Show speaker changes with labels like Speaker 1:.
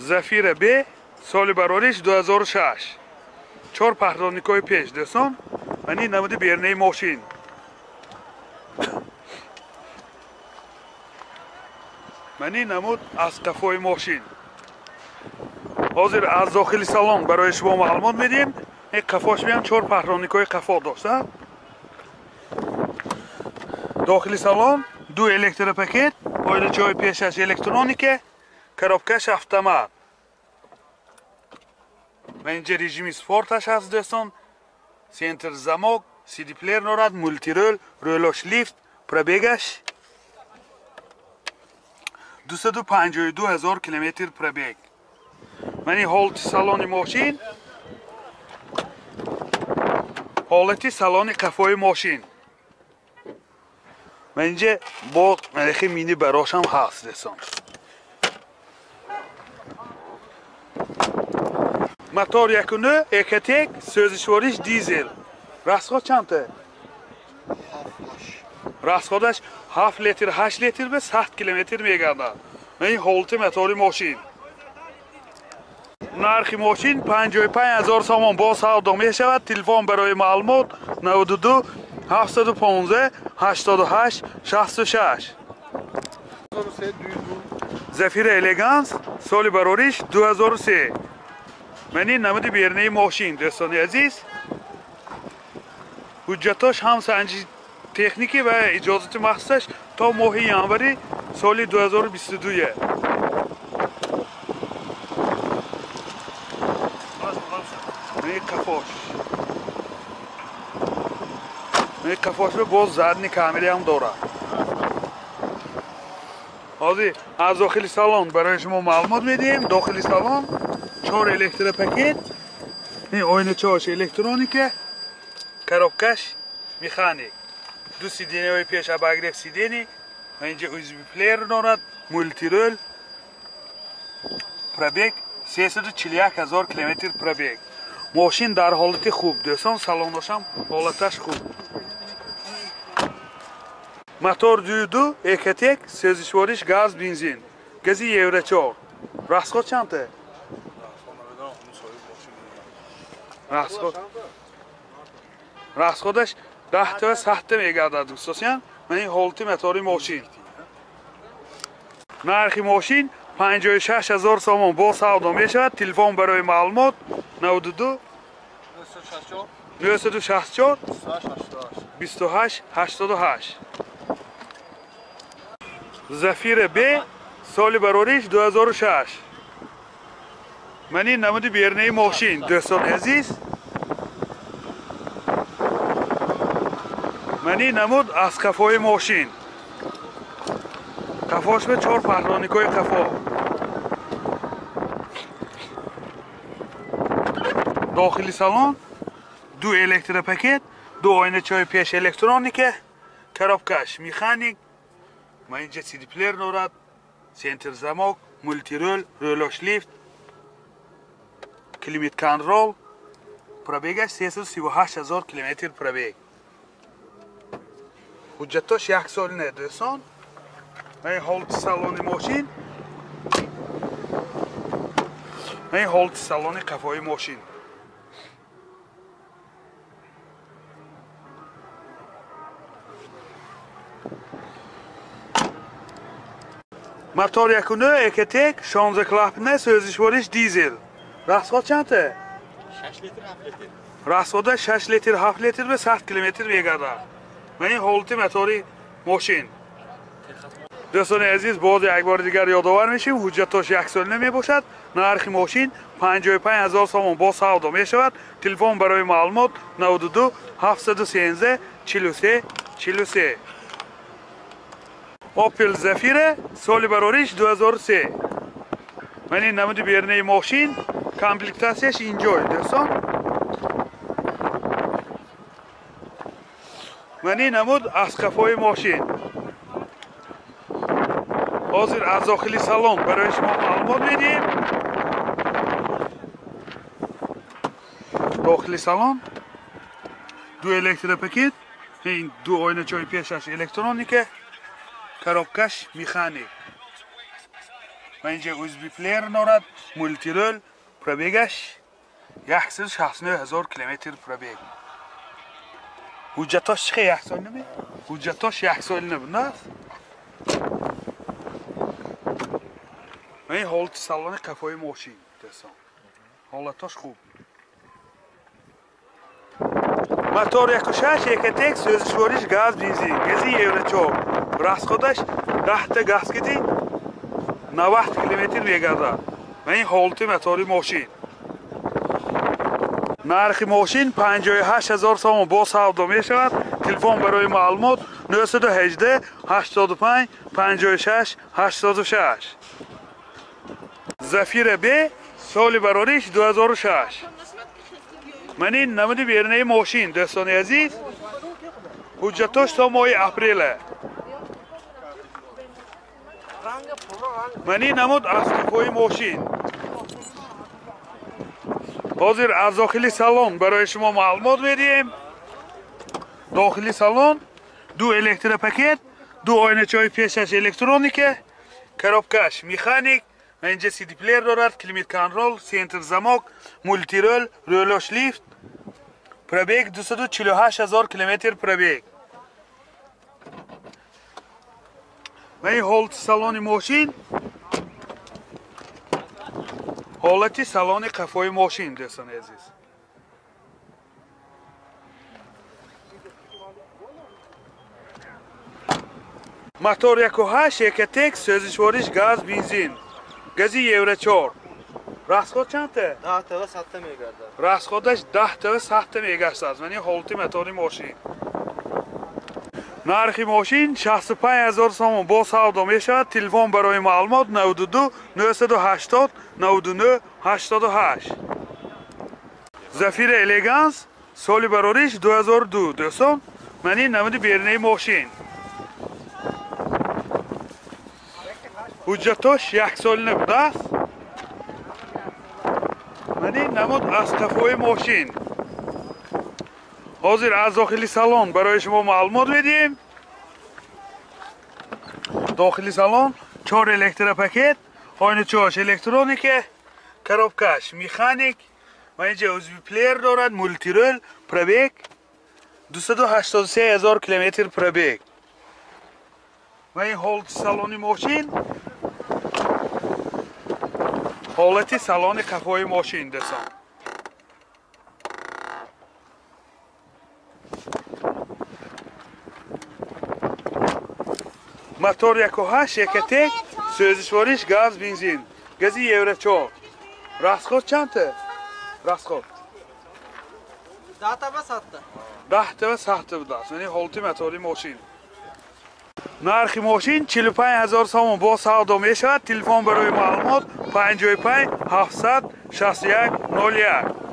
Speaker 1: Зафира Б, соли барориш 2006. Чор паҳроникҳои пеш, дӯстон. Мани намуди бернаи мошин. Мани намуд аз қафои мошин. Ҳозир аз дохили салон барои шумо маълумот медиҳем. Ин қафош меам чор паҳроникҳои қафо дошта. Дохили салон ду электропакет, ойлачаҳои пешаш электроника, коробкаш автомат. Ва инҷа режими спорташ ҳаст, дӯстон. Центр замок, CD-плеер дорад, мултирол, рӯлош лифт, пробегаш 252 ҳазор километр пробег. Мани ҳолати салони мошин, ҳолати салони қафои мошин. Ман инҷа бо нархи мини барошам ҳаст, дӯстон. Мотор 1.9 Экотек, сӯзишвориш дизел. Расход чандта? Расходаш 7 литр, 8 литр ба 100 километр мегардад. Ин ҳолати мотори мошин. Нархи мошин 55 ҳазор сомон бо савдо мешавад. Телефон барои маълумот 92 715 88 66. Зафира Элеганс, соли барориш 2003. Мани намуди бернаи мошин, дӯстони азиз. Ҳуҷҷатош ҳам санҷи техникӣ ва иҷозати махсусаш то моҳи январи соли 2022. Мани қафош. Мани қафош боз задни камераам дорад. Ҳозир аз дохили салон барои шумо маълумот медиҳем. Дохили салон чор электропакет, ин оиначаҳош электроника, коробкаш механик, ду сиденияҳои пеш обогрев сидений, ва инҷа USB плеер дорад, мултирол, пробег 341 ҳазор километр пробег. Мошин дар ҳолати хуб, дӯстон, салоношам ҳолаташ хуб. Мотор 2.2 Экотек, сӯзишвориш газ, бензин, гази Евро 4. Расход чандта? Расходаш 10 та 100 та мегардад, дӯстон. Ман ин ҳолати мотори мошин. Нархи мошин 56 ҳазор сомон бо савдо мешавад. Телефон барои маълумот 92 964 28 88. Зафира Б, соли барориш 2006. Ман ин намуди бернаи мошин, дӯстони азиз. Мани намуд аз қафои мошин. Қафош ба чор паҳроникҳои қафо. Дохили салон ду электропакет, ду оиначаҳои пеш электроника, коробкаш механик, ма инҷа CD-плеер дорад, центр замок, мултирол, рӯлош лифт, климат контрол, пробегаш 338 ҳазор километр пробег. Ҳуҷҷатош як сол не, дӯстон. Ин ҳолати салони мошин. Ин ҳолати салони қафои мошин. Мотор 1.9 Экотек, 16 клапана, сӯзишвориш дизел. Расход чандта?
Speaker 2: 6 литр, 7 литр.
Speaker 1: Расхода 6 литр, 7 литр ба 100 километр мегардад. Мани ҳолати мотори мошин. Дӯстони азиз, боз як бори дигар ёдовар мешавем, ҳуҷҷатош як сол намебошад. Нархи мошин 55 ҳазор сомон бо савдо мешавад. Телефон барои маълумот 92 713 43 43. Opel Zafira, соли барориш 2003. Мани намуди бернаи мошин, комплектатсияш инҷой, дӯстон. Мани намуд аз қафои мошин. Ҳозир аз дохили салон барои шумо маълумот медиҳем. Дохили салон ду электропакет, ин ду оиначаҳои пешаш электроника, коробкаш механик. Ва инҷа USB плеер дорад, мултирол, пробегаш 169 000 километр пробег. Ҳуҷҷатош чӣ як сол наме? Ҳуҷҷатош як сол набудааст. Ва ин ҳолати салони қафои мошин дӯстон. Ҳолатош хуб. Мотор 1.6 Ecotec, сӯзишвориш газ, бензин, гази Евро 4. Расходаш 10 та газ киди 90 километр мегардад. Ва ин ҳолати мотори мошин. Нархи мошин 58 000 сомон бо савдо мешавад. Телефон барои маълумот 918 85 56 86. Зафира Б соли барориш 2006. Ман ин намуди берунаи мошин дӯстони азиз. Ҳуҷҷатош то моҳи апреле. Ман ин намуд аз қафои мошин. Ҳозир аз дохили салон барои шумо маълумот медиҳем. Дохили салон ду электропакет, ду оиначаҳои пешаш электроника, коробкаш механик, ва инҷа CD плеер дорад, климат-контрол, центр замок, мултирол, рӯлош лифт. Пробег 248 000 километр пробег. Ва ин ҳолати салони мошин, ҳолати салони қафои мошин дӯстони азиз. Мотор 1.8 Ecotec, сӯзишвориш газ, бензин, гази Евро 4. Расход чандта?
Speaker 2: 10 тава 100 мегардад.
Speaker 1: Расходаш 10 тава 100 мегаштад. Ман ин ҳолати мотори мошин. Нархи мошин 65 000 сомон бо савдо мешавад. Телефон барои маълумот 92 980 99 88. Зафира Элеганс соли барориш 2002 дӯстон. Ман ин намуди берунаи мошин. Ҳуҷҷатош як сол набудааст. Ман ин намуд аз қафои мошин. Ҳозир аз дохили салон барои шумо маълумот медиҳем. Дохили салон 4 электропакет, оиначаҳош электроника, коробкаш механик, ва инҷа USB плеер дорад, мултирол, пробег 283 000 километр пробег. Ва ин ҳолати салони мошин, ҳолати салони қафои мошин дӯстон. Мотор 1.8 Ecotec, сӯзишвориш газ, бензин, гази Евро 4. Расход чандта? Расход
Speaker 2: 10 тава 100.
Speaker 1: 10 тава 100 будааст. Ман ин ҳолати мотори мошин. Нархи мошин 45 000 сомон бо савдо мешавад. Телефон барои маълумот 55 761 01.